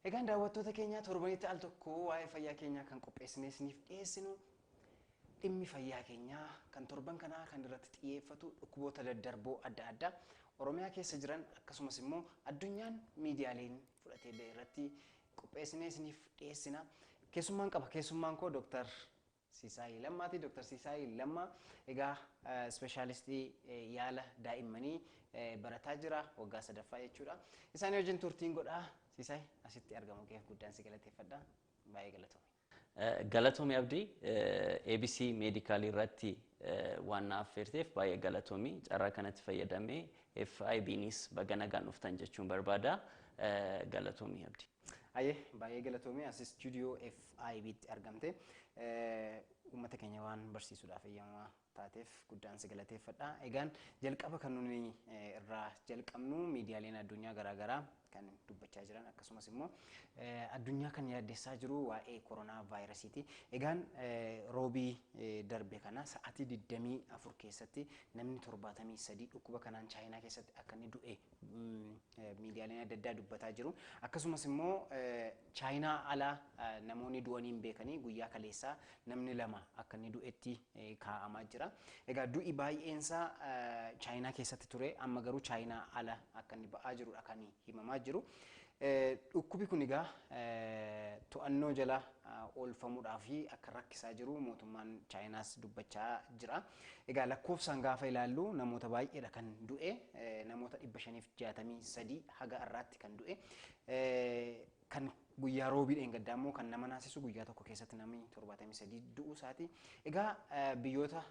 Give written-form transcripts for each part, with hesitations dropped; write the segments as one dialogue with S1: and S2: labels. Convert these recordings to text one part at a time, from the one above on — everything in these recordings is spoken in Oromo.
S1: Egaan daawwattoota keenya, torbanitti al tokko waa'ee fayyaa keenyaa kan qopheessinee isiniif dhiyeessinu, dhimmi fayyaa keenyaa kan torban kanaa kan irratti xiyyeeffatu dhukkuboota daddarboo adda addaa Oromiyaa keessa jiran, akkasumas immoo addunyaan miidiyaaleen fudhatee ba'e irratti qopheessinee isiniif dhiyeessina. Keessummaan qaba. Keessummaan koo Dooktar Siisaayii Lammaati. Dooktar Siisaayii Lammaa egaa ispeeshaalistii yaala daa'immanii barataa jira, waggaa sadaffaa jechuudha. Isaanii wajjin turtiin godhaa. Siisaayii, asitti argamu keef guddaan si galateeffadha. Baay'ee galatoomi.
S2: Galatoomi Abdii, ABC Medical irratti waan na affeerteef baay'ee galatoomi. Carraa kanatti fayyadamee FIBnis baga nagaan dhuftan jechuun barbaada. Galatoomi Abdii.
S1: Ayyee, baay'ee galatoomi, as istuudiyoo FIBtti argamte. Uummata keenya waan barsiisuudhaaf eeyyamamaa taateef guddaan si galateeffadha. Egaan jalqaba kan nuni irraa jalqabnu miidiyaaleen addunyaa garaagaraa kan dubbachaa jiran, akkasumas immoo addunyaa kan yaaddessaa jiru waa'ee koronaa vaayirasiiti. Egaan roobii darbe kana sa'aatii 24 keessatti namni 73 dhukkuba kanaan Chaayinaa keessatti akka inni du'e miidiyaaleen adda addaa dubbataa jiru. Akkasumas immoo Chaayinaa ala namoonni du'anii hin beekanii guyyaa kaleessaa namni 2 akka inni du'etti kaa'amaa jira. Egaa du'i baay'eensaa Chaayinaa keessatti ture, amma garuu Chaayinaa ala akka inni ba'aa jirudha kan himamaa jiru. Dhukkubi kun egaa to'annoo jala oolfamuudhaaf akka rakkisaa jiru mootummaan Chaayinaas dubbachaa jira. Egaa lakkoofsaan gaafa ilaallu namoota baay'eedha kan du'e, namoota 563 haga har'aatti kan du'e. Kan guyyaa roobii dheengaddaa immoo kan nama naasisu guyyaa tokko keessatti namni 73 du'uu isaati. Egaa biyyoota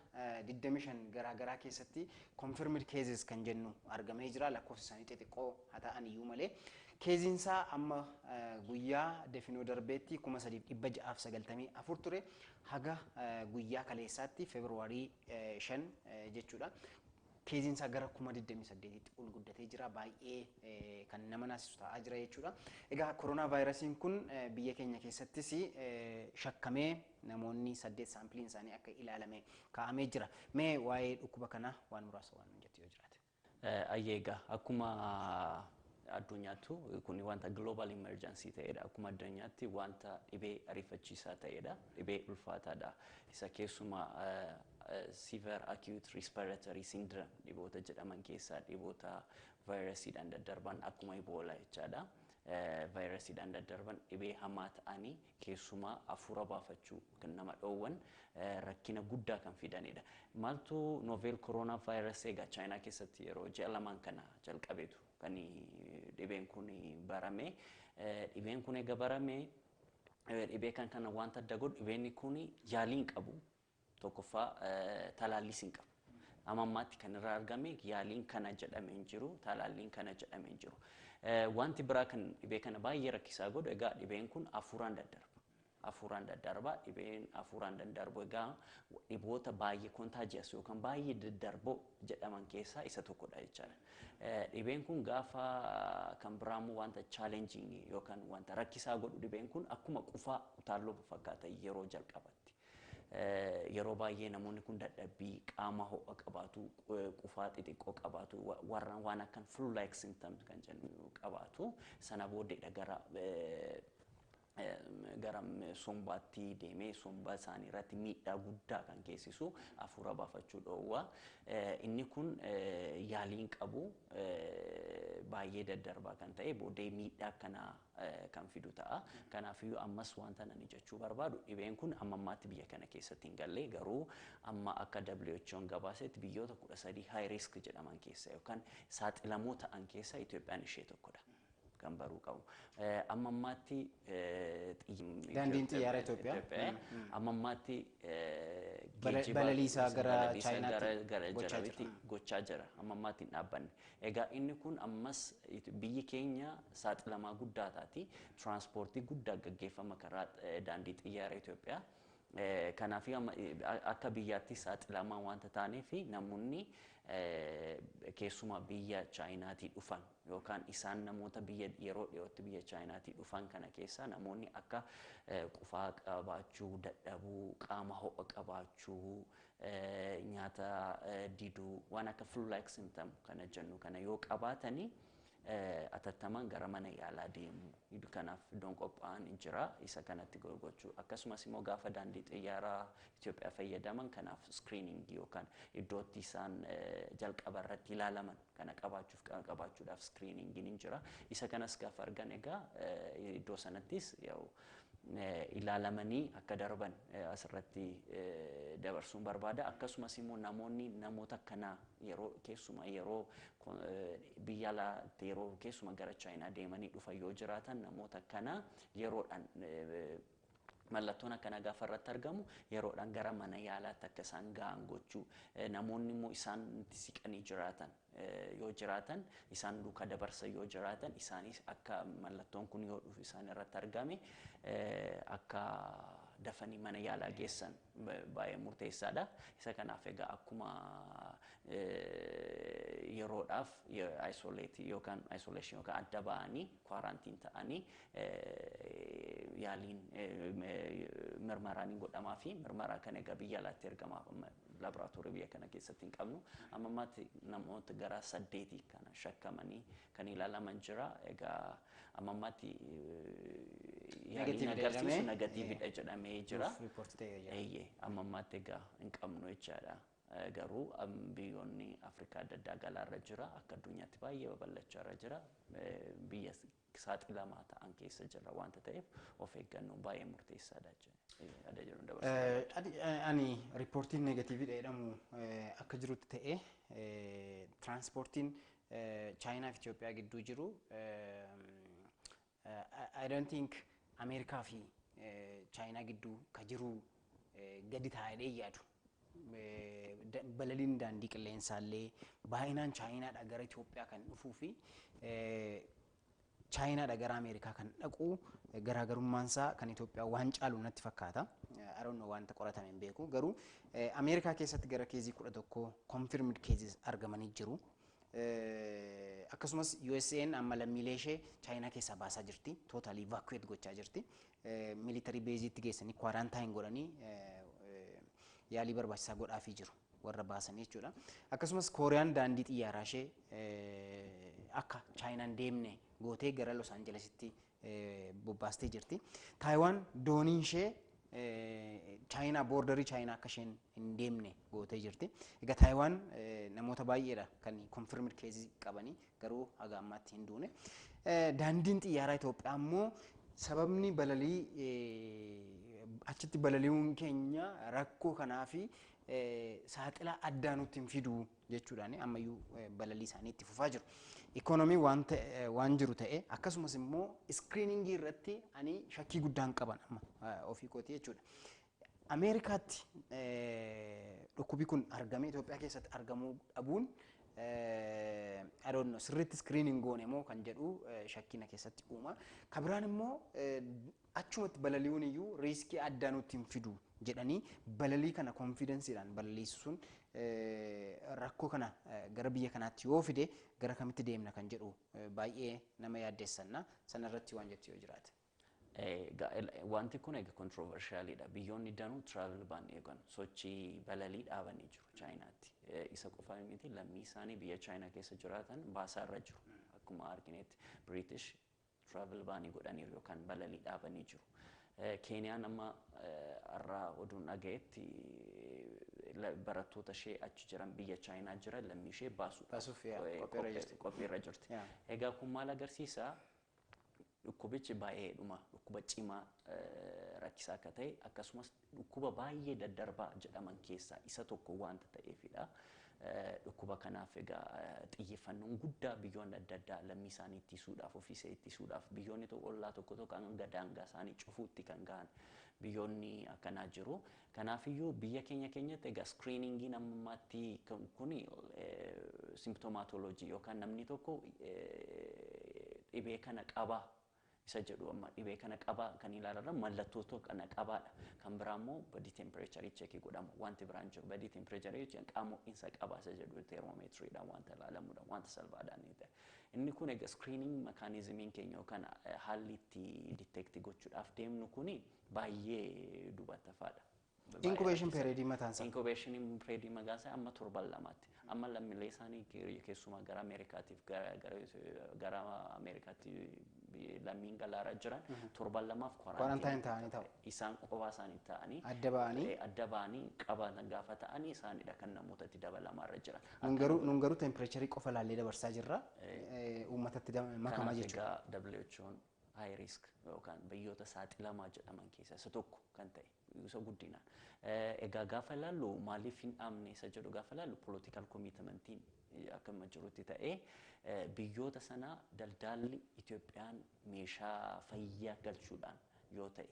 S1: 25 garaagaraa keessatti confirmed cases kan jennu argamee jira, lakkoofsi isaanii xixiqqoo haa ta'an iyyuu malee. Caseiinsaa amma guyyaa definoo darbeetti 3694 ture, haga guyyaa kaleessaatti Feebruwaarii 5 jechuudha. Caseiinsaa gara 28,000tti ol guddatee jira. Baay'ee kan nama naasisu ta'aa jira jechuudha. Egaa koronaa vaayirasiin kun biyya keenya keessattis shakkamee namoonni 8 saampiliin isaanii akka ilaalame kaa'amee jira. Mee waa'ee dhukkuba kanaa waan muraasa waan nuun jettu yoo jiraate.
S2: Ayyee, egaa akkuma addunyaattu kun wanta global emergency ta'edha. Akkuma addunyaatti wanta dhibee ariifachiisaa ta'edha. Dhibee ulfaataadha. Isa keessumaa severe acute respiratory syndrome dhiboota jedhaman keessaa dhiboota vaayirasiidhaan daddarban akkuma Ebola jechaadha. Vaayirasiidhaan daddarban dhibee hamaa ta'anii keessumaa hafuura baafachuu kan nama dhoowwan, rakkina guddaa kan fidanidha. Maaltu novel corona virus? Egaa Chaayinaa keessatti yeroo ji'a 2n kana jalqabeetu kan dhibeen kun barame. Dhibeen kun egaa barame, dhibee kan kana wanta adda godhu dhibeen kun yaalii hin qabu. Tokkoffaa talaalliis hin qabu. Amma ammaatti kan irraa argame yaaliin kana jedhame hin jiru, talaalliin kana jedhame hin jiru. Wanti biraa kan dhibee kana baay'ee rakkisaa godhu egaa dhibeen kun hafuuraan daddarba. Hafuuraan daddarba. Dhibeen hafuuraan daddarbu egaa dhiboota baay'ee contagious yookaan baay'ee daddarboo jedhaman keessaa isa tokkodha jechaadha. Dhibeen kun gaafa kan biraammoo wanta challenging yookaan wanta rakkisaa godhu dhibeen kun akkuma qufaa utaalloo fakkaata yeroo jalqabatti. Yeroo baay'ee namoonni kun dadhabbii qaama, ho'a qabaatu, qufaa xixiqqoo qabaatu, warra waan akkan flu like symptoms kan jennu qabaatu. Sana booddeedha gara sombaatti deemee somba isaanii irratti miidhaa guddaa kan geessisu, hafuura baafachuu dhoowwa. Inni kun yaalii hin qabu, baay'ee daddarbaa kan ta'e, booddee miidhaa akkanaa kan fidu ta'a. Kanaafiyyuu ammas wanta nani jechuu barbaadu, dhibeen kun amma ammaatti biyya kana keessatti hin galle, garuu amma akka WHO'n gabaasetti biyyoota 13 high risk jedhaman keessa yookaan saaxilamoo ta'an keessa Itoophiyaan ishee tokkodha. Kan baruu qabu. Amma ammaatti
S1: Daandiin xiyyaara Itoophiyaa.
S2: Amma ammaatti
S1: balaliisaa gara Chaayinaatti gochaa jira.
S2: Gochaa jira. Amma ammaatti hin dhaabbanne. Egaa inni kun ammas biyyi keenya saaxilamaa guddaa taati. Tiraanspoortii guddaa gaggeeffama karaa daandii xiyyaara Itoophiyaa. Kanaaf akka biyyaatti saaxilamaa wanta taaneef namoonni keessumaa biyya Chaayinaatii dhufan yookaan isaan namoota biyya yeroo dhiyootti biyya Chaayinaatii dhufan kana keessa namoonni akka qufaa qabaachuu, dadhabuu, qaama ho'a qabaachuu, nyaata diduu, waan akka flu like symptom kana jennu kana yoo qabaatanii Atattamaan gara mana yaalaa deemu. Kanaaf iddoon qophaa'an jira isa kanatti gochuu. Akkasumas immoo gaafa daandii xiyyaaraa Itoophiyaa fayyadaman kanaaf screening yookaan iddootti isaan jalqaba irratti ilaalaman kana qabaachuudhaaf screeningiin hin jira. Isa kanas gaafa argan egaa iddoo sanattis ilaalamanii akka darban asirratti dabarsuun barbaada. Akkasumas immoo namoonni namoota akkanaa yeroo keessumaa yeroo biyya alaatti yeroo keessumaa gara Chaayinaa deemanii dhufan yoo jiraatan, namoota akkanaa yeroodhaan mallattoon akkanaa gaafa irratti argamu yeroodhaan gara mana yaalaatti akka isaan ga'an gochuu, namoonni immoo isaan siqanii jiraatan yoo jiraatan, isaan duukaa dabarsan yoo jiraatan, isaanis akka mallattoon kun yoo dhufu isaan irratti argame akka dafanii mana yaalaa geessan baay'ee murteessaadha. Isa kanaaf egaa akkuma yeroodhaaf isolate yookaan isolation yookaan adda ba'anii quarantine ta'anii yaaliin mirmaraan hin godhamaa fi mirmaraa kana egaa biyya alaatti ergamaaf amma laaboraatoorii biyya kana keessatti hin qabnu. Amma ammaatti namoota gara saddeetii kana shakkamanii kan ilaalaman jira. Egaa amma ammaatti yaaliin agarsiisu negatiividha jedhamee jira. Eeyyee, amma ammaatti egaa hin qabnu jechaadha. Garuu biyyoonni Afrikaa adda addaa galaarra jira. Akka addunyaatti baay'ee babal'achaa irra jira. Biyya saaxilamaa ta'an keessa jira waanta ta'eef of eeggannoon baay'ee murteessaadha yaada jedhu dabarsa.
S1: Ani riippoortiin negatiividha jedhamu akka jirutti ta'ee, tiraanspoortiin Chaayinaa fi Itoophiyaa gidduu jiru, I don't think Ameerikaa fi Chaayinaa gidduu ka jiru gadi taa'ee yaadu. Balaliin daandii qilleensaallee baay'inaan Chaayinaadhaa gara Itoophiyaa kan dhufuu fi Chaayinaadhaa gara Ameerikaa kan dhaqu garaagarummaan isaa kan Itoophiyaa waan caalu natti fakkaata. I don't know, wanta qoratame hin beeku. Garuu Ameerikaa keessatti gara case 11 confirmed cases argamanii jiru. Akkasumas USA'n amma lammiilee ishee Chaayinaa keessaa baasaa jirti. Totally evacuate gochaa jirti. Military baseitti geessanii quarantine godhanii yaalii barbaachisaa godhaafii jiru warra baasanii jechuudha. Akkasumas Kooriyaan daandii xiyyaaraa ishee akka Chaayinaan deemne gootee gara Los Angelesitti bobbaastee jirti. Taayiwaan dooniin ishee Chaayinaa borderii Chaayinaa akka isheen hin deemne gootee jirti. Egaa Taayiwaan namoota baay'eedha kan confirmed case qabanii, garuu haga ammaatti hin duune. Daandiin xiyyaaraa Itoophiyaa immoo sababni balalii achitti balali'uun keenya rakkoo kanaa fi saaxila addaa nutti hin fidu jechuudhaan ammayyuu balalii isaanii itti fufaa jiru. Ikoonomii waan waan jiru ta'e, akkasumas immoo screeningii irratti ani shakkii guddaan qaban amma ofii kooti jechuudha. Ameerikaatti dhukkubi kun argamee Itoophiyaa keessatti argamuu dhabuun, I don't know, sirriitti screening goone moo kan jedhu shakkii na keessatti uuma. Ka biraan immoo achumatti balali'uun iyyuu riskii addaa nutti hin fidu jedhanii balalii kana confidenceiidhaan balaliisuun rakkoo kana gara biyya kanaatti yoo fide gara kamitti deemna kan jedhu baay'ee nama yaaddeessanna. Sanarratti waan jettu yoo jiraate.
S2: Wanti kun egaa controversialidha. Biyyoonni danuu travel ban eegan sochii balalii dhaabanii jiru Chaayinaatti. Isa qofa miti, lammii isaanii biyya Chaayinaa keessa jiraatan baasaa irra jiru. Akkuma arginetti British travel banii godhaniiru yookaan balalii dhaabanii jiru. Keeniyaan amma har'aa oduun dhagayetti barattoota ishee achi jiran, biyya Chaayinaa jiran, lammii ishee
S1: baasuuf
S2: qophiirra jirti. Egaa kun maal agarsiisa? Dhukkubichi baay'eedhuma dhukkuba cimaa rakkisaa akka ta'e, akkasumas dhukkuba baay'ee daddarbaa jedhaman keessaa isa tokko wanta ta'eefidha. Dhukkuba kanaaf egaa xiyyeeffannoon guddaa biyyoonni adda addaa lammii isaanii ittisuudhaaf, ofiisee ittisuudhaaf, biyyoonni ollaa tokko tokko hanga daangaa isaanii cufuutti kan gahan biyyoonni akkanaa jiru. Kanaafiyyuu biyya keenya keenyatti egaa screeningiin ammammaatti kun symptomatology yookaan namni tokko dhibee kana qabaa isa jedhu, amma dhibee kana qabaa kan ilaalarra mallattoo kana qabaadha. Kan biraa immoo body temperature check godhama. Wanti biraan jiru body temperature jechuun qaama ho'iinsa qabaa isa jedhu thermometeriidhaan wanta ilaalamudha, wanta salphaadhaan ni ta'e. Inni kun egaa screening mechanismiin keenya yookaan haalli itti detect gochuudhaaf deemnu kuni baay'ee duubatti hafaadha.
S1: Incubation period mataan isaa.
S2: Incubation period mataan isaa amma torban 2tti. Amma lammiilee isaanii keessumaa gara Ameerikaatiif gara Ameerikaatti lammiin galaarra jiran torban 2f
S1: Quarantine ta'anii ta'u.
S2: Isaan qophaa isaanii ta'anii
S1: Adda ba'anii.
S2: Adda ba'anii qabatan gaafa ta'anii isaanidha kan namootatti dabalamaarra jiran.
S1: Nun garuu temperature qofa laallee dabarsaa jirra. Uummatatti makamaa
S2: Kanaaf
S1: jechuudha.
S2: egaa WHO'n high risk yookaan biyyoota saaxilamaa jedhaman keessaa isa tokko kan ta'e isa guddinaan. Egaa gaafa ilaallu, maaliif hin dhaabne isa jedhu gaafa ilaallu, political commitmentiin akkuma jirutti ta'ee, biyyoota sanaa daldaalli Itoophiyaan meeshaa fayyaa galchuudhaan yoo ta'e,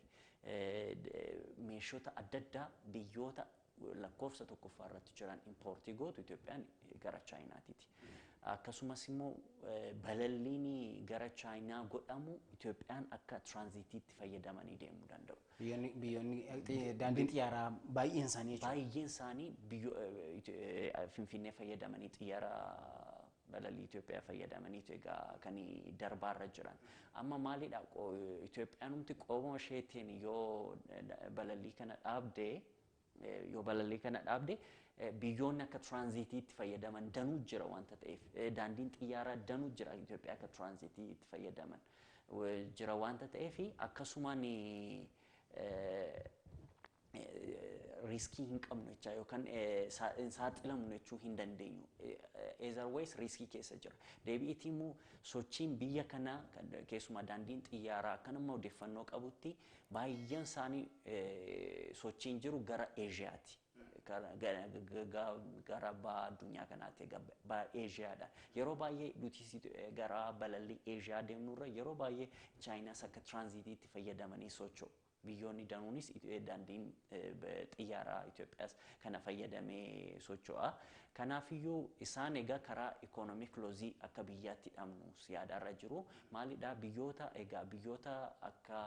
S2: meeshota adda addaa biyyoota lakkoofsa tokkoffaa irratti jiran import gootu Itoophiyaan gara Chaayinaatiiti. Akkasumas immoo balalliin gara Chaayinaa godhamu Itoophiyaan akka transitiitti fayyadamanii deemuu danda'u.
S1: Biyyoonni daandiin xiyyaaraa baay'een isaanii jechuudha.
S2: Baay'een isaanii Finfinnee fayyadamanii, xiyyaara balalii Itoophiyaa fayyadamaniitu egaa kan darbaarra jiran. Amma maalidha, Itoophiyaanumti qoma isheetiin yoo balalii kana dhaabde, biyyoonni akka transitiitti fayyadaman danuu jira wanta ta'eef, daandiin xiyyaaraa danuu jira Itoophiyaa akka transitiitti fayyadaman jira wanta ta'eef, akkasumaan risk hin qabnu jecha yookaan hin saaxilamnu jechuu hin dandeenyu. Otherwise risk keessa jira. Deebi'itii immoo sochiin biyya kanaa keessumaa daandiin xiyyaaraa akka nama odeeffannoo qabutti baay'een isaanii sochiin jiru gara Eeshiyaati. Gara baha addunyaa kanaatti, baha Eeshiyaadha. Yeroo baay'ee nuti gara balallii Eeshiyaa deemnurra yeroo baay'ee Chaayinaas akka transitiitti fayyadamanii socho'u. Biyyoonni danuunis daandiin xiyyaaraa Itoophiyaas kana fayyadamee socho'a. Kanaafiyyuu isaan egaa karaa economic loss akka biyyaatti dhabnu yaadaarra jiru. Maalidhaa, biyyoota egaa biyyoota akka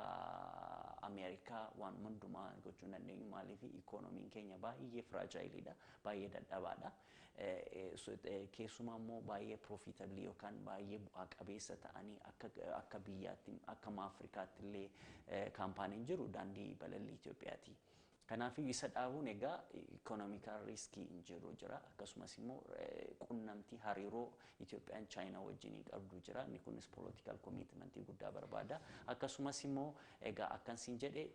S2: Ameerikaa waan hundumaa gochuu hin dandeenyu. Maaliif? Ikoonomiin keenya baay'ee fragileiidha, baay'ee dadhabaadha. Keessumaa immoo baay'ee profitable yookaan baay'ee bu'aa qabeessa ta'anii akka biyyaatti, akka Afrikaatti illee kaampaaniin jiru daandii balallii Itoophiyaati. Kanaafuu isa dhaabuun egaa economical risk hin jiru jira. Akkasumas immoo qunnamtii hariiroo Itoophiyaan Chaayinaa wajjin qabdu jira. Inni kunis political commitment guddaa barbaada. Akkasumas immoo egaa akkan siin jedhe,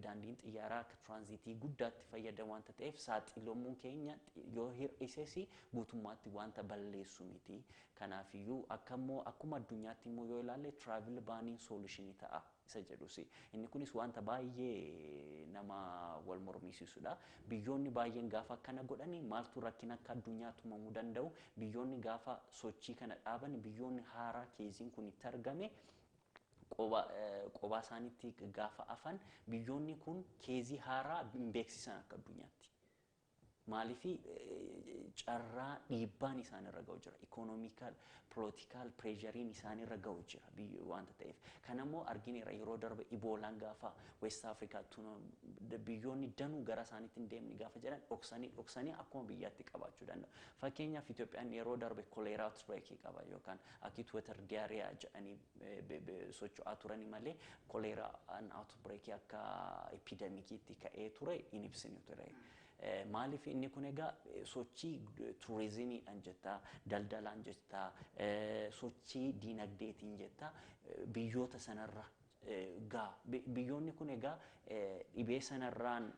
S2: daandiin xiyyaaraa akka transit guddaatti fayyadamu wanta ta'eef, saaxilamuun keenya yoo hir'ises guutummaatti wanta balleessu miti. Kanaafiyyuu akka immoo akkuma addunyaatti immoo yoo ilaalle, travel baniin solution ta'a isa jedhus. Inni kunis wanta baay'ee nama wal mormisiisudha. Biyyoonni baay'een gaafa akkana godhani maaltu rakkina akka addunyaatti uumamuu danda'u? Biyyoonni gaafa sochii kana dhaaban, biyyoonni haaraa caseiin kun itti argame qobaa isaaniitti gaafa afan, biyyoonni kun case haaraa hin beeksisan akka addunyaatti. Maaliif? Carraa dhiibbaan isaan irra ga'u jira. Economical, political pressureiin isaan irra ga'u jira biyya wanta ta'eef. Kanammoo argineera yeroo darbe Iboolaan gaafa West Afrikaatti biyyoonni danuu gara isaaniitti hin deemne gaafa jedhan, dhoksanii dhoksanii akkuma biyyaatti qabaachuu danda'u. Fakkeenyaaf Itoophiyaan yeroo darbe koleeraa outbreak qaba yookaan acute water diarrhea jedhanii socho'aa turanii malee, koleeraan outbreak akka epidemiciitti ka'ee ture hin ibsine ture. Maaliif? Inni kun egaa sochii turizimiidhaan jettaa, daldalaan jettaa, sochii diinagdeetiin jettaa, biyyoota sanarra gaa. Biyyoonni kun egaa dhibee sanarraan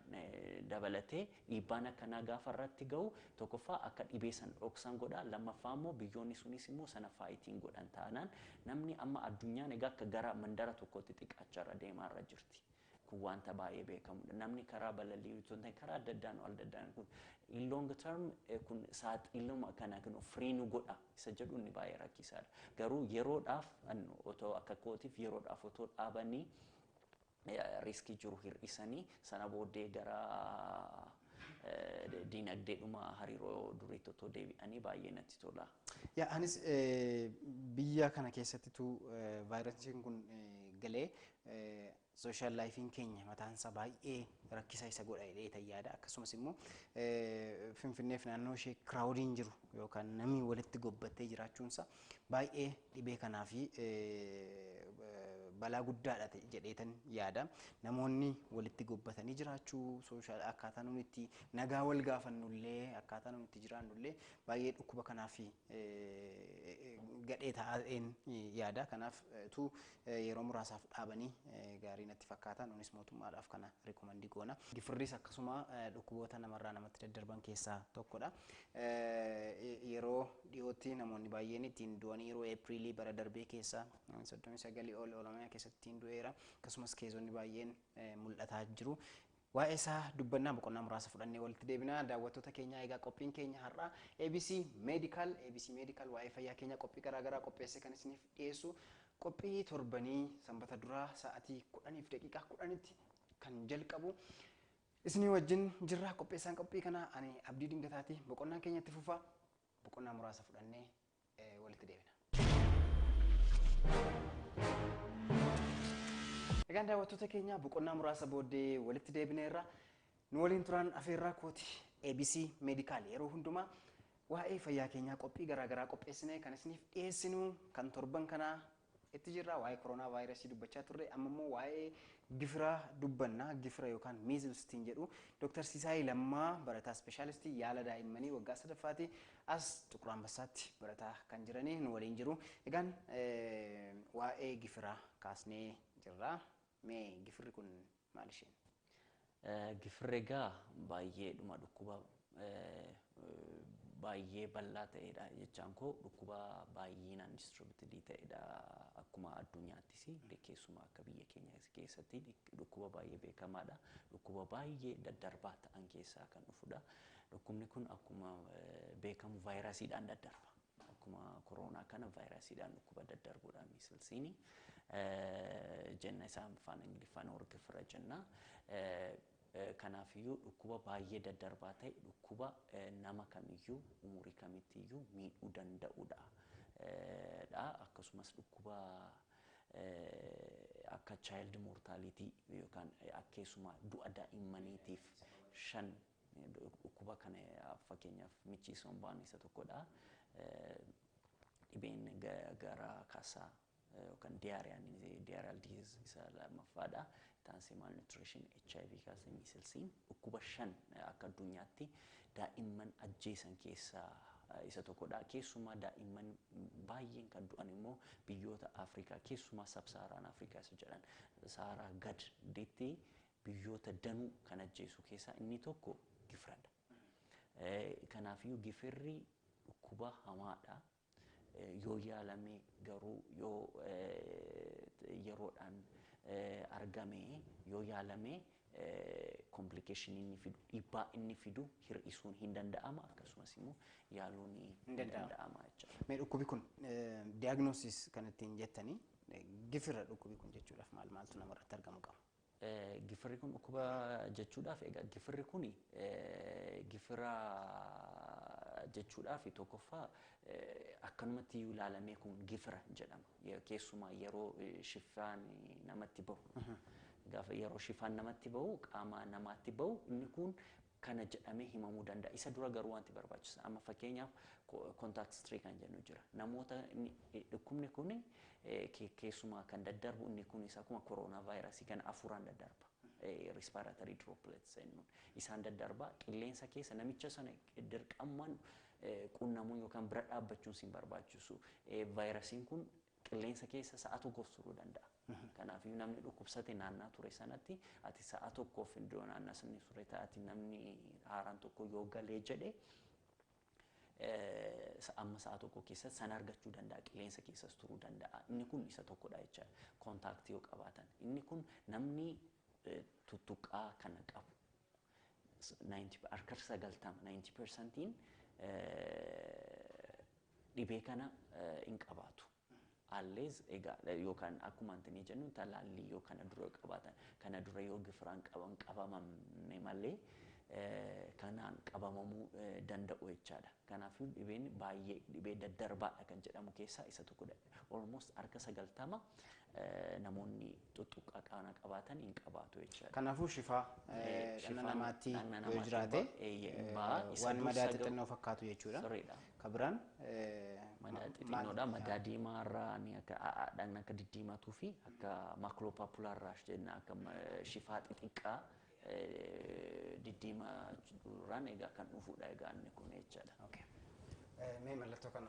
S2: dabalatee dhiibbaan akkanaa gaafa irratti ga'u, tokkoffaa akka dhibee sana dhoksan godha, lammaffaa immoo biyyoonni sunis immoo sana fightiin godhan taanaan, namni amma addunyaan egaa akka gara mandara tokkotti xiqqaachaa irra deemaa irra jirti. Kun wanta baay'ee beekamudha. Namni karaa balalii otoo hin ta'in karaa adda addaan kun in long term kun saaxiluma kana kun firii nu godha isa jedhu inni baay'ee rakkisaadha. Garuu yeroodhaaf otoo akka kootiif yeroodhaaf otoo dhaabanii, risk jiru hir'isanii, sana booddee gara diinagdeedhuma hariiroo duriitti otoo deebi'anii baay'ee natti tola.
S1: Yaa, anis biyya kana keessattitu vaayirasiin kun galee social lifeiin keenya mataansaa baay'ee rakkisaa isa godha jedhee yaada. Akkasumas immoo Finfinneef naannoo ishee crowdiin jiru yookaan namni walitti gobbattee jiraachuunsa baay'ee dhibee kanaa fi Balaa guddaadha jedheetan yaada. Namoonni walitti gobbatanii jiraachuu, social akkaataa nuti itti nagaa wal gaafannullee, akkaataa nuti itti jiraannullee baay'ee dhukkuba kanaaf gadhee ta'een yaada. Kanaaf tu yeroo muraasaaf dhaabanii gaarii natti fakkaata. Nunis mootummaadhaaf kana recommend goona. Gifirris akkasuma dhukkuboota namarraa namatti daddarban keessaa tokkodha. Yeroo dhiyootti namoonni baay'een ittiin du'anii, yeroo Eepiriilii bara darbee keessa 39 ol Oromiyaa keessatti ittiin du'eera. Akkasumas caseonni baay'een mul'ataa jiru. Waa'ee isaa dubbannaa, boqonnaa muraasa fudhannee walitti deebina. Daawwattoota keenya, egaa qophiin keenya har'aa ABC Medical, ABC Medical waa'ee fayyaa keenya qophii garaagaraa qopheessee kan isiniif dhiyeessu, qophii torbanii sanbata duraa sa'aatii 10:10tti kan jalqabu. Isinii wajjin jirraa, qopheessaan qophii kanaa ani Abdii Dingataati. Boqonnaan keenya itti fufa, boqonnaa muraasa fudhannee walitti deebina. Egaan daawwattoota keenya, boqonnaa muraasa booddee walitti deebineerra. Nu waliin turan afeerraa kooti. ABC Medical yeroo hundumaa waa'ee fayyaa keenyaa qophii garaagaraa qopheessinee kan isiniif dhiyeessinu kan torban kanaa itti jirra. Waa'ee koronaa vaayirasii dubbachaa turre, amma immoo waa'ee gifiraa dubbanna. Gifira yookaan measlestiin jedhu. Dr. Sisaay Lammaa barataa ispeeshaalistii yaala daa'immanii waggaa sadaffaati, as Xuqur Ambassaatti barataa kan jiranii nu waliin jiru. Egaan waa'ee gifiraa kaasnee jirra. Mee gifirri kun maal isheen?
S2: Gifirri egaa baay'eedhuma dhukkuba baay'ee bal'aa ta'edha, jechaan koo dhukkuba baay'inaan distributed ta'edha, akkuma addunyaattis keessumaa akka biyya keenya keessatti dhukkuba baay'ee beekamaadha. Dhukkuba baay'ee daddarbaa ta'an keessaa kan dhufudha. Dhukkubni kun akkuma beekamu vaayirasiidhaan daddarba. Akkuma koronaa kana vaayirasiidhaan dhukkuba daddarbudha measlesiini. Jenna isaan afaan Ingiliffaan gifira jenna. Kanaafiyyuu dhukkuba baay'ee daddarbaa ta'e, dhukkuba nama kamiyyuu umurii kamittiyyuu miidhuu danda'udha. Akkasumas dhukkuba akka child mortality yookaan keessumaa du'a daa'immaniitiif shan dhukkuba kana, fakkeenyaaf michii sombaan isa tokkodha. Dhibeen garaa kaasaa yookaan diarrheaan, diarrheal disease isa lammaffaadha. Taansee malnutrition, HIV kaasee measlesiin dhukkuba shan akka addunyaatti daa'imman ajjeesan keessaa isa tokkodha. Keessumaa daa'imman baay'een kan du'an immoo biyyoota Afrikaa, keessumaa sub-Saharan Afrikaa isa jedhan, Saharaa gaditti biyyoota danuu kan ajjeesu keessaa inni tokko gifiradha. Kanaafiyyuu gifirri dhukkuba hamaadha. Yoo yaalame garuu, yoo yeroodhaan argame, yoo yaalame, complicationii inni fidu, dhiibbaa inni fidu hir'isuun hin danda'ama, akkasumas immoo yaaluun hin danda'ama jechuudha.
S1: Mee dhukkubi kun diagnosis kan ittiin jettanii, gifira dhukkubi kun jechuudhaaf maal maaltu namarratti argamu qaba?
S2: Gifirri kun dhukkuba jechuudhaaf, egaa gifirri kun gifira jechuudhaaf tokkoffaa akkanumatti iyyuu ilaalamee kun gifira jedhama. Keessumaa yeroo shifaan namatti bahu. Gaafa yeroo shifaan namatti bahu, qaama namaatti bahu, inni kun kana jedhamee himamuu danda'a. Isa dura garuu wanti barbaachisu amma fakkeenyaaf contact tree kan jennu jira. Namoota dhukkubni kun keessumaa kan daddarbu, inni kunis akkuma koronaa vaayirasii kana afuuraan daddarba. Respiratory droplets jennuun isaan daddarba. Qilleensa keessa namicha sana dirqamaan qunnamuun yookaan bira dhaabbachuun siin barbaachisu. Vaayirasiin kun qilleensa keessa sa'a tokkoof turuu danda'a. Kanaafuu namni dhukkubsate naannaa ture sanatti ati sa'a tokkoof iddoo naannaa sanni ture taati, namni haaraan tokko yoo galee jedhe, amma sa'a tokko keessatti sana argachuu danda'a, qilleensa keessas turuu danda'a. Inni kun isa tokkodha jechaadha. Contactii yoo qabaatan. Inni kun namni tuttuqaa kana qabu harka 90, 90%iin dhibee kana hin qabaatu. Allees egaa yookaan akkuma antini jennu talaallii yoo kana dura qabaatan, kana dura yoo gifiraan qaban qabamamne malee kanaan qabamamuu danda'u jechaadha. Kanaafuu dhibeen baay'ee dhibee daddarbaadha kan jedhamu keessaa isa tokkodha. Almost harka 90 namoonni tuttuqqaa kana qabaatan hin qabaatu jechaadha.
S1: Kanaafuu shifaa dhagna namaatti yoo jiraate waan madaa xixinnoo fakkaatu jechuudha.
S2: Sirriidha.
S1: Ka biraan
S2: Madaa xixinnoodha. Madaa diimaa irraa ni akka dhagna akka diddiimatuu fi akka maculopapular rash jenna, akka shifaa xixiqqaa diddiimaadhaan egaa kan dhufudha egaa inni kun jechaadha.
S1: Okay. Mee mallattoo kana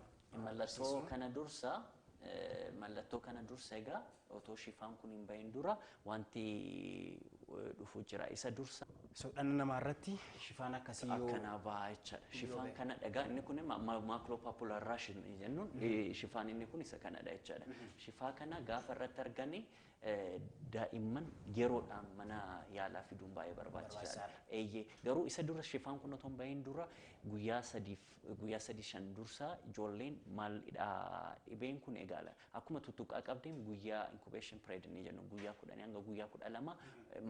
S2: Mallattoo kana dursa egaa otoo shifaan kun hin bahin dura wanti dhufu jira. Isa dursa
S1: So dhala namaa irratti shifaan akkasii yoo
S2: akkanaa baha jechaadha. Shifaan kana egaa inni kun maculopapular rash jennuun, shifaan inni kun isa kanadha jechaadha. Shifaa kana gaafa irratti arganii daa'imman yeroodhaan mana yaalaa fiduun baay'ee barbaachisaadha. Eeyyee, garuu isa dura shifaan kun otoo hin bahin dura guyyaa 3f guyyaa 3 5 dursa ijoolleen maalidha dhibeen kun egaala. Akkuma tuttuqaa qabdeen guyyaa incubation period ni jennu, guyyaa 10 hanga guyyaa 12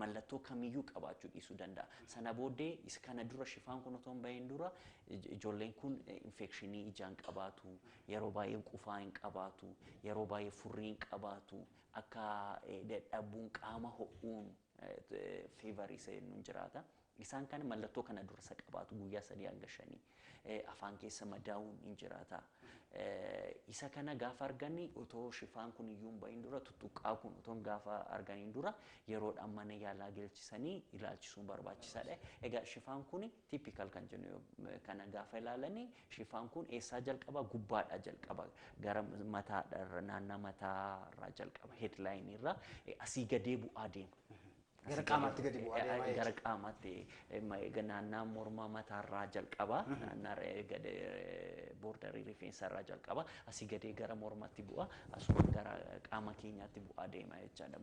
S2: mallattoo kamiyyuu qabaachuu dhiisuu danda'a. Sana booddee isa kana dura shifaan kun otoo hin bahin dura ijoolleen kun infekshinii ijaan qabaatu, yeroo baay'ee qufaa hin qabaatu, yeroo baay'ee furrii hin qabaatu, akka dadhabuun, qaama ho'uun, feverii isa jennuun jiraata. Isaan kana mallattoo kana dursa qabaatu guyyaa 3 hanga 5. Afaan keessa madaa'uun hin jiraata. Isa kana gaafa argani otoo shifaan kun iyyuu hin bahin dura, tuttuqqaa kun otoo gaafa arganiin dura yeroodhaan mana yaalaa galchisanii ilaalchisuun barbaachisaadha. Egaa shifaan kun typical kan jennu kana gaafa ilaalanii shifaan kun eessaa jalqaba? Gubbaadhaa jalqaba, gara mataadha, naannaa mataarraa jalqaba, headline irraa asii gadee bu'aa deema.
S1: Gara qaamaatti gadi bu'aa deemaa.
S2: Gara qaamaatti naannaa morma mataarraa jalqaba, naannaa borderii rifeensarraa jalqaba, asii gadee gara mormatti bu'a, asuma gara qaama keenyaatti bu'aa deema jechaadha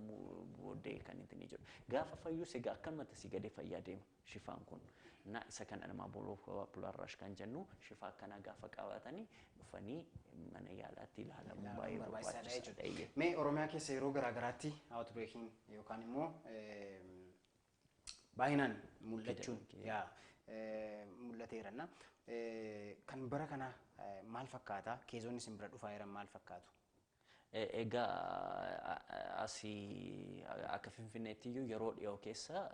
S2: booddee kan ittiin jiru. Gaafa fayyus egaa akkanumatti asii gadee fayyaa deema shifaan kun. Na isa kana nama maculopapular rash kan jennu shifaa akkanaa gaafa qabatanii dhufanii mana yaalaatti ilaalamuun baay'ee barbaachisaadha.
S1: Mee Oromiyaa keessa yeroo garaa garaatti outbreakiin yookaan immoo baay'inaan mul'achuun yaa mul'ateeranna. Kan bara kana maal fakkaata? Caseonni isin bira dhufaa jiran maal fakkaatu?
S2: Egaa asii akka Finfinneetti iyyuu yeroo dhiyoo keessa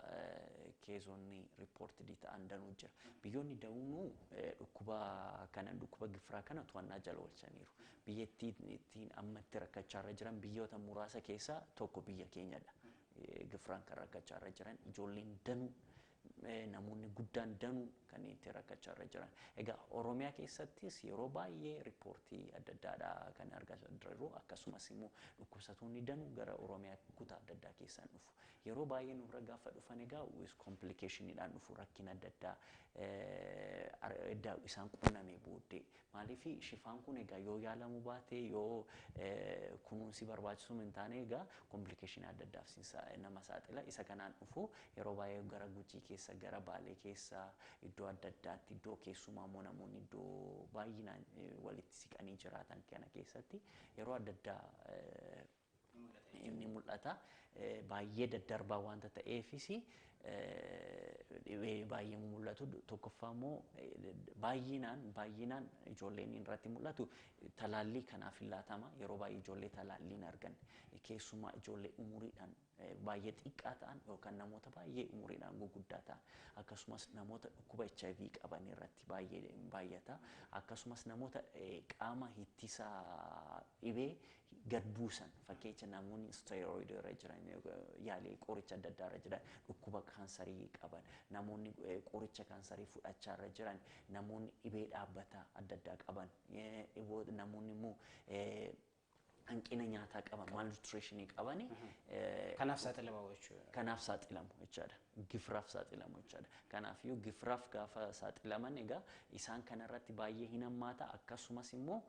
S2: caseonni reported ta'an danuu jira. Biyyoonni danuunuu dhukkuba kana, dhukkuba gifiraa kana to'annaa jala oolchaniiru. Biyyattiin amma itti rakkachaa irra jiran biyyoota muraasa keessaa tokko biyya keenyadha. Gifiraan kan rakkachaa irra jiran ijoolleen danuu, namoonni guddaan danuu kan itti rakkachaa irra jiran. Egaa Oromiyaa keessattis yeroo baay'ee riippoortii adda addaadha kan argaa jirru, akkasumas immoo dhukkubsattoonni danuu gara Oromiyaa kutaa adda addaa keessaan dhufu. Yeroo baay'ee nurra gaafa dhufan egaa with complicationiidhaan dhufu, rakkina adda addaa isaan qunname booddee. Maaliif shifaan kun egaa yoo yaalamuu baate, yoo kunuunsi barbaachisu hin taane, egaa complicationii adda addaaf nama saaxila. Isa kanaan dhufu yeroo baay'ee gara Gujii keessa, gara Baalee keessa, iddoo adda addaatti, iddoo keessumaa immoo namoonni iddoo baay'inaan walitti siqanii jiraatan kana keessatti yeroo adda addaa inni mul'ata. Baay'ee daddarbaa wanta ta'eefis dhibee baay'ee mul'atu. Tokkoffaa immoo baay'inaan ijoolleen irratti mul'atu, talaallii kanaaf hin laatama. Yeroo baay'ee ijoollee talaallii hin arganne, keessumaa ijoollee umuriidhaan baay'ee xiqqaa ta'an yookaan namoota baay'ee umuriidhaan guguddaa ta'an, akkasumas namoota dhukkuba HIV qaban irratti baay'ee baay'ata. Akkasumas namoota qaama ittisa dhibee gad buusan, fakkeenya namoonni steroidii irra jiran, yaalii qoricha adda addaa irra jiran, dhukkuba kaansarii qaban, namoonni qoricha kaansarii fudhachaa irra jiran, namoonni dhibee dhaabbataa adda addaa qaban, namoonni immoo hanqina nyaataa qaban, malnutritionii qabani.
S1: Kanaaf saaxilamu jechuudha.
S2: Kanaaf saaxilamu jechaadha. Gifiraaf saaxilamu jechaadha. Kanaafiyyuu gifiraaf gaafa saaxilaman egaa isaan kanarratti baay'ee hin hammaata, akkasumas immoo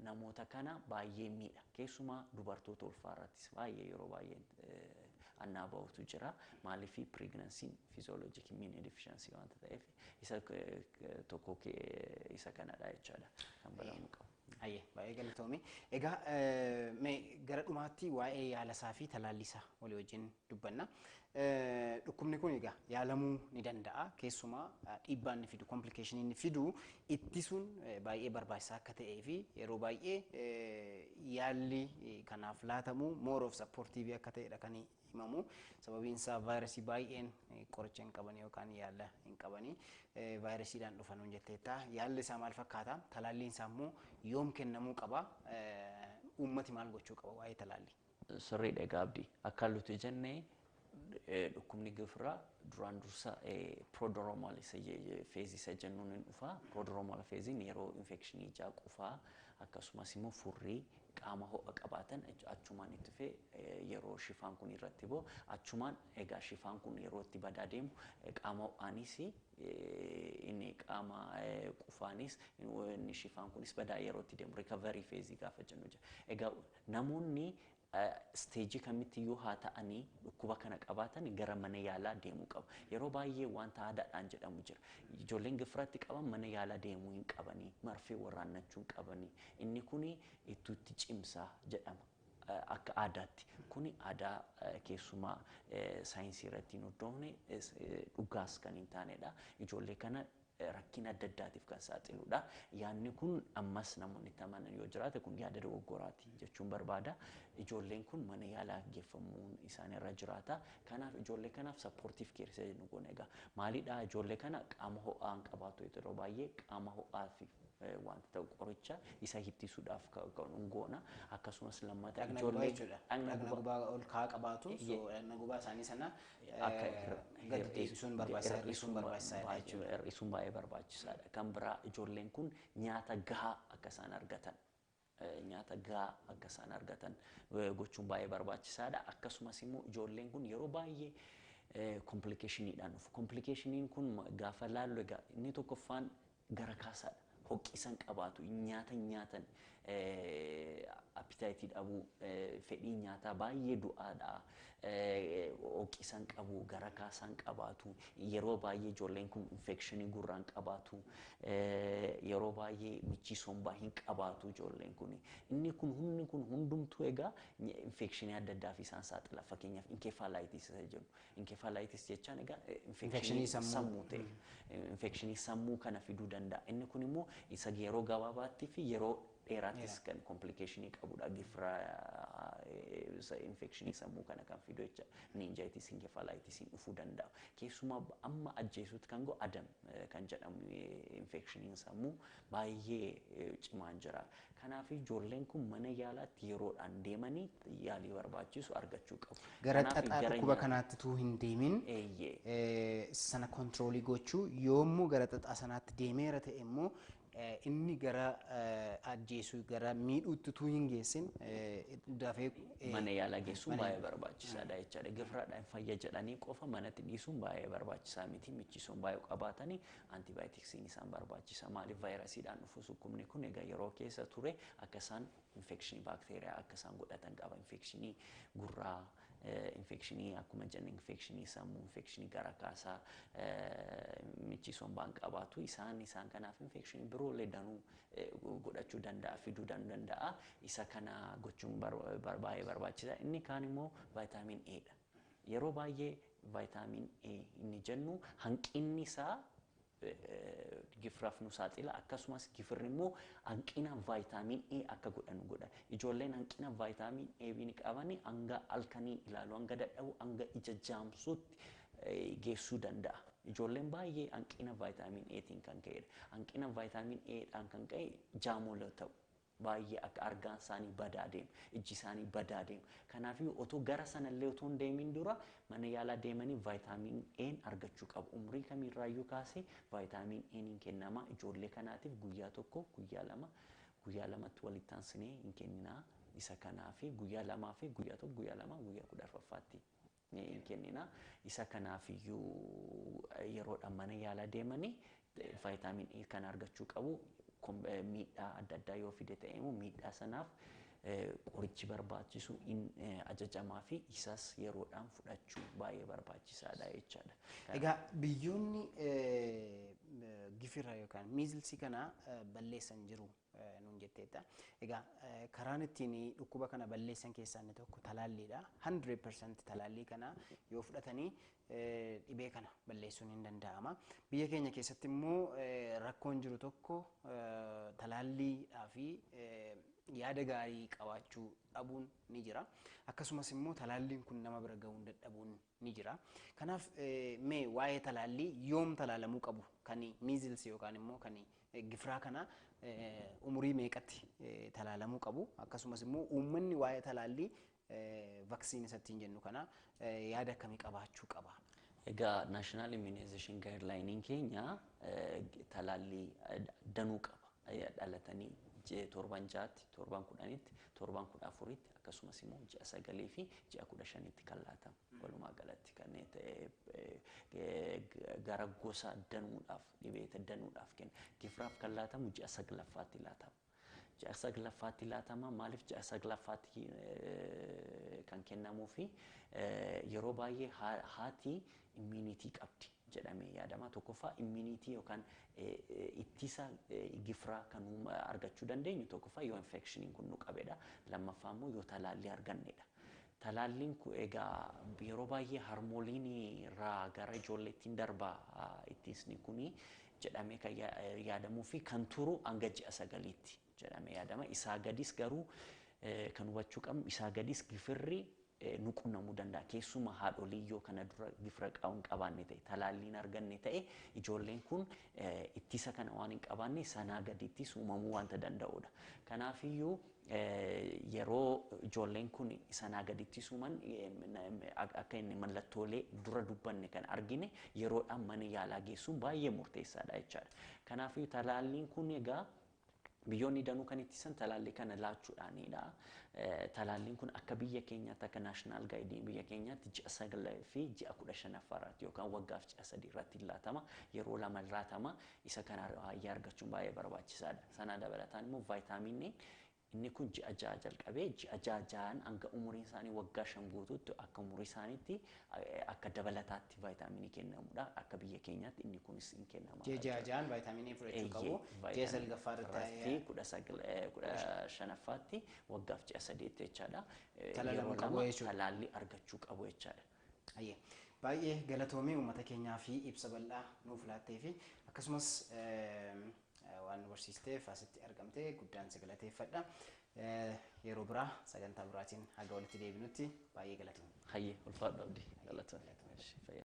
S2: namoota kana baay'ee miidha. Keessumaa dubartoota ulfaa irrattis baay'ee yeroo baay'ee annaa bahutu jira. Maaliif pregnancy'n physiologic immune deficiency waanta ta'eef isa tokko isa kanadha jechaadha kan baramuu qabu.
S1: Hayyee, baay'ee galatoomi. Egaa mee gara dhumaatti waa'ee yaalasaa fi talaallisaa walii wajjin dubbanna. Dhukkubni kun egaa yaalamuu ni danda'a. Keessumaa dhiibbaa inni fidu, complication inni fidu ittisuun baay'ee barbaachisaa akka ta'ee fi yeroo baay'ee yaalli kanaaf laatamu more of supportive akka ta'edha kan himamu. Sababiin isaa vaayirasii baay'een qoricha hin qabani yookaan yaala hin qabani. Vaayirasiidhaan dhufan nuun jetteetta. Yaalli isaa maal fakkaata? Talaalliin isaa immoo yoom kennamuu qaba? Uummati maal gochuu qaba waa'ee talaallii?
S2: Sirriidha egaa, Abdii. Akka nuti jennee, dhukkubni gifiraa duraan dursa prodromal isa phase isa jennuun hin dhufa. Prodromal phaseiin yeroo infekshinii ijaa, qufaa, akkasumas immoo furrii, qaama ho'a qabaatan, achumaan itti dhufee yeroo shifaan kun irratti ba'u, achumaan egaa shifaan kun yeroo itti badaa deemu, qaama ho'aanis, inni qaama qufaanis, inni shifaan kunis badaa yeroo itti deemu recovery phase gaafa jennu jira. Egaa namoonni stage kamittiyyuu haa ta'anii dhukkuba kana qabaatan gara mana yaalaa deemuu qabu. Yeroo baay'ee wanta aadaadhaan jedhamu jira. Ijoolleen gifiratti qaban mana yaalaa deemuu hin qabanii, marfee waraannachuu hin qabanii. Inni kuni ittuutti cimsaa jedhama. Akka aadaatti. Kuni aadaa keessumaa saayinsii irratti hin hundoofne, dhugaas kan hin taanedha. Ijoollee kana rakkina adda addaatiif kan saaxiludha. Yaadni kun ammas namoonni itti amanan yoo jiraate, kun yaada dogoggoraati jechuun barbaada. Ijoolleen kun mana yaalaa geeffamuun isaan irra jiraata. Kanaaf ijoollee kanaaf supportive care isa jennu goona egaa. Maalidhaa? Ijoollee kana qaama ho'aa hin qabaatu, yeroo baay'ee qaama ho'aa fi wanta ta'u qoricha isa ittisuudhaaf kan goona. Akkasumas lammata
S1: Dhagna gubaa jechuudha. Dhagna gubaa ol ka'aa qabaatu. So dhagna gubaa isaanii sana gadi deebisuun barbaachisaa, hir'isuun barbaachisaadha jechuudha.
S2: Hir'isuun baay'ee barbaachisaadha. Kan biraa ijoolleen kun nyaata gahaa akka isaan argatan, nyaata gahaa akka isaan argatan gochuun baay'ee barbaachisaadha. Akkasumas immoo ijoolleen kun yeroo baay'ee complicationiidhaan dhufu. Complicationiin kun gaafa laallu egaa inni tokkoffaan gara kaasaadha. Hoqqisan qabaatu, nyaata nyaatan, appetite dhabuu, fedhii nyaataa baay'ee du'aadha. Hoqqisan qabu, gara kaasaan qabaatu. Yeroo baay'ee ijoolleen kun infekshinii gurraan qabaatu. Yeroo baay'ee michii sombaa hin qabaatu ijoolleen kun. Inni kun humni kun hundumtuu egaa infekshinii adda addaaf isaan saaxila. Fakkeenyaaf encephalitis isa jennu. Encephalitis jechaan egaa infekshinii sammuu ta'e. Infekshinii sammuu kana fiduu danda'a. Inni kun immoo isa yeroo gabaabaatti fi yeroo dheeraattis kan complicationii qabudha. Gifira infekshinii sammuu kana kan fidu jecha meningitis, encephalitisiin dhufuu danda'a. Keessumaa amma ajjeesuutti kan ga'u ADEM kan jedhamu infekshiniin sammuu baay'ee cimaan jira. Kanaaf ijoolleen kun mana yaalaatti yeroodhaan deemanii yaalii barbaachisu argachuu qabu.
S1: Gara xaxaa dhukkuba kanaatti tuu hin deemin sana control gochuu, yoommoo gara xaxaa sanaatti deemeera ta'e immoo inni gara ajjeesuu, gara miidhuutti utuu hin geessin dafee
S2: mana yaalaa geessuun baay'ee barbaachisaadha jechaadha. Gifiraadhaan fayya jedhanii qofa manatti dhiisuun baay'ee barbaachisaa miti. Michisuun baay'ee qabaatanii antibioticsiin isaan barbaachisa. Maaliif vaayirasiidhaan dhufu dhukkubni kun egaa yeroo keessa ture akka isaan infekshinii baakteeriyaa akka isaan godhatan qaba. Infekshinii gurraa, infekshinii akkuma jenne infekshinii sammuu, infekshinii gara kaasaa, michisuun baan qabaatu isaan kanaaf infekshinii biroollee danuu godhachuu danda'a, fiduu danda'a. Isa kana gochuun baay'ee barbaachisaa. Inni kaan immoo vitamin A dha. Yeroo baay'ee vitamin A inni jennu hanqinni isaa gifiraaf nu saaxila. Akkasumas gifirri immoo hanqina vitamin A akka godhanu godha. Ijoolleen hanqina vitamin A ni qabani hanga halkanii ilaalu, hanga dadhabu, hanga ija jaamsuutti geessuu danda'a. Ijoolleen baay'ee hanqina vitamin Atiin kan ka'edha. Hanqina vitamin A'dhaan kan ka'e jaamola ta'u. Baay'ee akka argaan isaanii badaa deema, ijji isaanii badaa deema. Kanaafuu otoo gara sanallee otoo hin deemin dura mana yaalaa deemanii vitamin A'n argachuu qabu. Umrii kamirraayyuu kaasee vitamin A'n hin kennama. Ijoollee kanaatiif guyyaa 1, guyyaa 2, guyyaa 2tti walitti aansinee hin kenninaa. Isa kanaafi guyyaa 2 fi guyyaa 1, guyyaa 2, guyyaa 14ffaatti hin kenninaa. Isa kanaafiyyuu yeroodhaan mana yaalaa deemanii vitamin A kana argachuu qabu. Miidhaa adda addaa yoo fide ta'e immoo miidhaa sanaaf Qorichi barbaachisu ajajamaa fi isas yeroodhaan fudhachuu baay'ee barbaachisaadha jechaadha.
S1: Egaa biyyoonni gifira yookaan measles kana balleessan jiru nuun jetteetta. Egaa karaan ittiin dhukkuba kana balleessan keessaa inni tokko talaalliidha. 100% talaallii kana yoo fudhatanii dhibee kana balleessuun hin danda'ama. Biyya keenya keessatti immoo rakkoon jiru tokko talaalliidhaa fi yaada gaarii qabaachuu dhabuun ni jira. Akkasumas immoo talaalliin kun nama bira gahuun dadhabuun ni jira. Kanaaf mee waa'ee talaallii yoom talaalamuu qabu kan measles yookaan immoo kan gifiraa kana umurii meeqatti talaalamuu qabu, akkasumas immoo uummanni waa'ee talaallii vaccine isattiin jennu kana yaada akkamii qabaachuu qaba?
S2: Egaa National Immunization Guideline keenya talaallii danuu qaba. Dhalatanii torban 6tti, torban 10tti, torban 14tti, akkasumas immoo ji'a 9 fi ji'a 15tti kan laatamu. Walumaa galatti kanneen gara gosa danuudhaaf, dhibee danuudhaaf kenna. Gifiraaf kan laatamu ji'a 9ffaatti laatama. Ji'a 9ffaatti laatama. Maaliif ji'a 9ffaatti kan kennamuu fi yeroo baay'ee haati immunity qabdi jedhamee yaadama. Tokkoffaa immunity yookaan ittisa gifiraa kan argachuu dandeenyu tokkoffaa yoo infectioniin kun nu qabedha. Lammaffaa immoo yoo talaallii argannedha. Talaalliin kun egaa yeroo baay'ee harmooliin irraa gara ijoolleettiin darba ittisni kuni jedhamee kan yaadamuu fi kan turu hanga ji'a 9tti jedhamee yaadama. Isaa gadis garuu kan hubachuu qabnu isaa gadis gifirri nu qunnamuu danda'a. Keessumaa haadholii yoo kana dura gifira hin qabaanne ta'e, talaalliin arganne ta'e, ijoolleen kun ittisa kana waan hin qabaanne sanaa gadittis uumamuu wanta danda'udha. Kanaafiyyuu yeroo ijoolleen kun sanaa gadittis uuman akka inni mallattoolee dura dubbanne kan argine yeroodhaan mana yaalaa geessuun baay'ee murteessaadha jechaadha. Kanaafiyyuu talaalliin kun egaa biyyoonni danuu kan ittisan talaallii kana laachuudhaanidha. Talaalliin kun akka biyya keenyaatti, akka national guide biyya keenyaatti, ji'a 9 fi ji'a 15ffaa irratti yookaan waggaaf ji'a 3 irratti laatama. Yeroo lama laatama. Isa kana baay'ee argachuun baay'ee barbaachisaadha. Sana dabalataan immoo vaayitaamiinii inni kun ji'a 6 jalqabee ji'a 6 6n hanga umuriin isaanii waggaa 5 guutuutti akka umurii isaaniitti akka dabalataatti vaayitaaminii kennamudha. Akka biyya keenyaatti inni kunis hin kennama.
S1: Ji'a 6 6n vaayitaaminii fudhachuu qabu. Ji'a 9ffaa
S2: irratti 15ffaatti waggaaf ji'a 3tti jechaadha.
S1: Talaalamuu qabu jechuudha.
S2: Talaallii argachuu qabu jechaadha.
S1: Ayyee. Baay'ee galatoomii uummata keenyaa fi ibsa bal'aa nuuf laattee fi akkasumas waan nu barsiisteef asitti argamtee guddaan si galateeffadha. Yeroo biraa sagantaa biraatiin haga walitti deebinutti baay'ee galatoomii.
S2: Hayyee, ulfaadhu Abdii, galatoomii.